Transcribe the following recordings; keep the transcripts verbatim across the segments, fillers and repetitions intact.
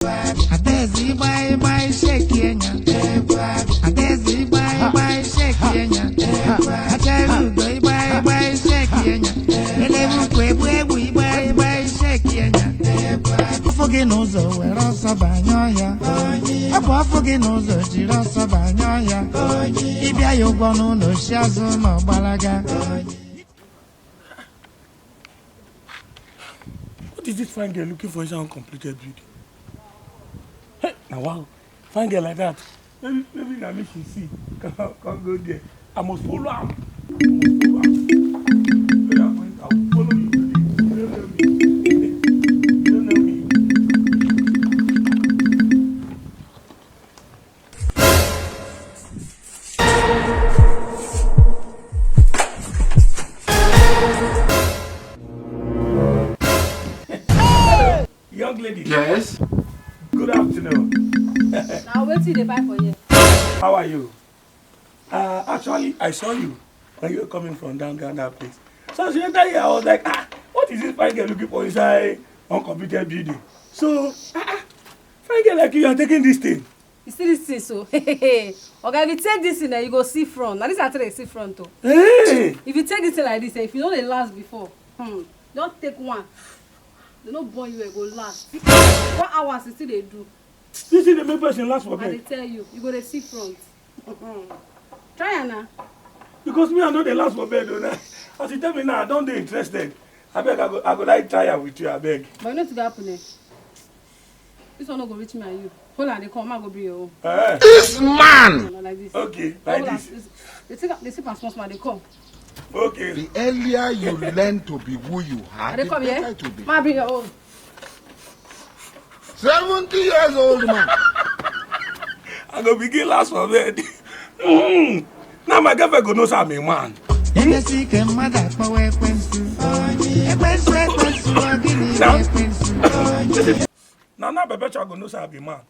Adaeze ịgba ịgba isheki enya. Adaeze ịgba ịgba isheki enya. Achara ugo ịgba ịgba isheki enya. Elebukwa egbu egbu ịgba ịgba isheki enya. Ọfụ gị n'ụzọ were ọsọ banye ọhịa. Ọ bụ ọfụ gị n'ụzọ jiri ọsọ banye ọhịa. Ịbịa ya ụgwọ n'ụlọ oshi azụ na ọgbalaga. What is this fine girl looking for inside uncompleted building? Hey, now wow, fine girl like that. Maybe, maybe na me she see. Come, come go there. I must follow am. I must follow am. Where I going? I will follow you today. You don't know me. You don't know me. Young lady. Yes. Good afternoon. Now, wetin you dey buy for here? How are you? Uh, actually, I saw you when you were coming from down Ghana place. So as you enter here, I was like, ah, what is this fine girl looking for inside uncompleted building? So, ah, ah, fine girl like you, you are taking this thing. You see this thing so? Oga, if you take this thing, eh, you go see front. Now this I tell you see front o. Hey! If you take this thing like this, eh, if you know the last before, hmm, don't take one. They no born you, eh, go last. One hour, you still dey do. This thing dey make person last for bed. I dey tell you, you go dey see front. Try am na. Because me, I no dey last for bed o na. As you tell me now, I don dey interested. Abeg, I go, I go like try am with you, abeg. But you know wetin go happen, eh? This one no go reach me and you. Hold on, dey come, I go bring your own. Eh. This man! No, no, like this. Okay, like this. Hold on. They take, they sip am small small, they come. Okay. The earlier you learn to be who you are, I dey come here. The better it will be. Ma bring your own. Seventy years old man. I go begin last for bed. Mm. Now my girlfriend go know say I'm a man. Emesi ike mmadụ akpọwa ekwensu. Ekwensu, ekwensu, ọ gịnị bụ ekwensu? Now, now Perpetual go know say I be man.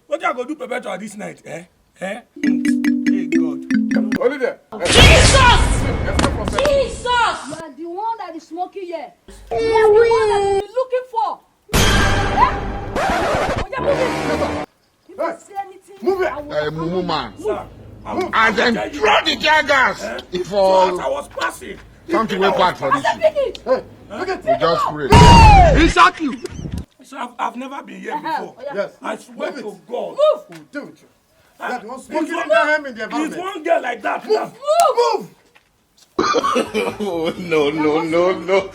What I go do Perpetual this night, eh? Eh? Hey God. Hold it there. Jesus! Jesus! You are the one that is smoking here. You are the one that is looking for. Eh? Oya, move it. If you see anything, move it. I will— Hey, mumu man. Sir, I'm— As dem throw the tear gas, eh? If— So as I was passing, something wey bad for this. Hey, look at— We just pray. He shock you. So I've, I've never been here before. Oya. Yes. I swear to God. Move. We'll deal with you. Ah, that one smoking in the, him in the environment. One girl like that. Move. Move. Oh, no, no, no, no.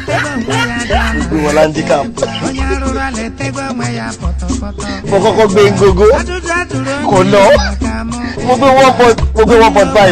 Gbogbo wọn la ń di ká. Mo kọ́kọ́ gbé gogo. Kò lọ. Mo gbé one point, mo gbé one point five.